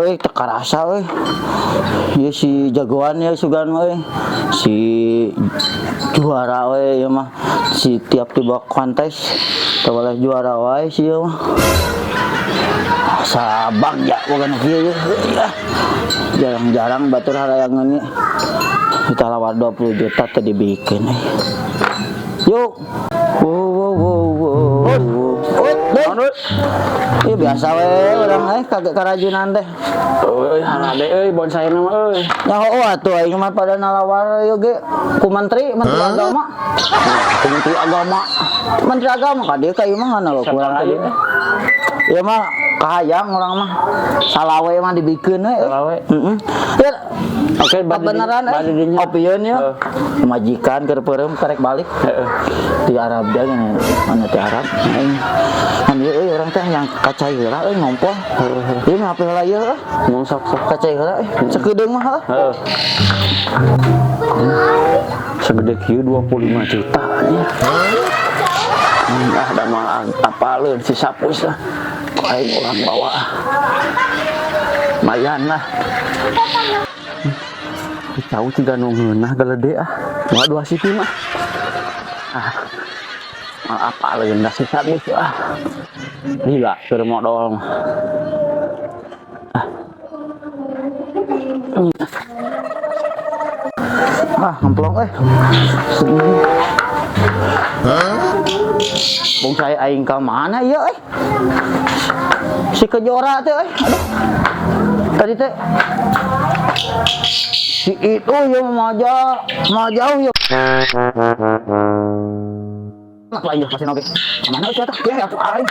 Euy, teu karasa euy. Ieu si jagoan ya sugan mah euy. Si juara we ieu mah. Si tiap tiba kontes teu boleh juara wae si ieu mah. Asa bagja boga nu kieu ye. Jarang-jarang batur harayangeun ieu. Kita lawar 20 juta teh dibikin euy. Yuk. Wow. Oh, iya biasa we urang kaget karajinan teh. Euy, harade euy bonsai mah euy. Ya oh atuh aing mah pada nalawar ieu ge ku menteri, menteri agama. Ku menteri agama. Menteri agama ka dieu ka ieu mah ngana kurang Salah tadi. Ieu mah kahayang urang mah. Salawe mah dibikeun we. Salawe. Heeh. Ya, Oke, kebenaran bade dinya. Opieun ya. Heeh. Majikan keur peureum karek balik. Heeh. Di Arab dia gini, mana di Arab. Aing kan ieu euy urang teh yang kacai heula euy ngompol. Ieu mah HP heula ieu euy. Mun sok sok. Kacai heula euy. Sakedeung mah heuh. Heeh. Segede kieu 25 juta anjir. Ah, da mah apaleun si Sapus lah. Ku aing urang bawa. Lumayan lah. Tahu tiga nu ngeunah galede ah. Moal dua sisi mah. Ah. Moal apaleun da si Sapus ah. Gila, keur modal mah. Ah. Ah, ngemplong euy. Bonsai aing ka mana ieu euy? Si Kejora teh euy. Aduh. Tadi teh si itu ya mau jauh, mau jauh ya. Lah iya masih oke. Mana euy teh? Ya aku aing.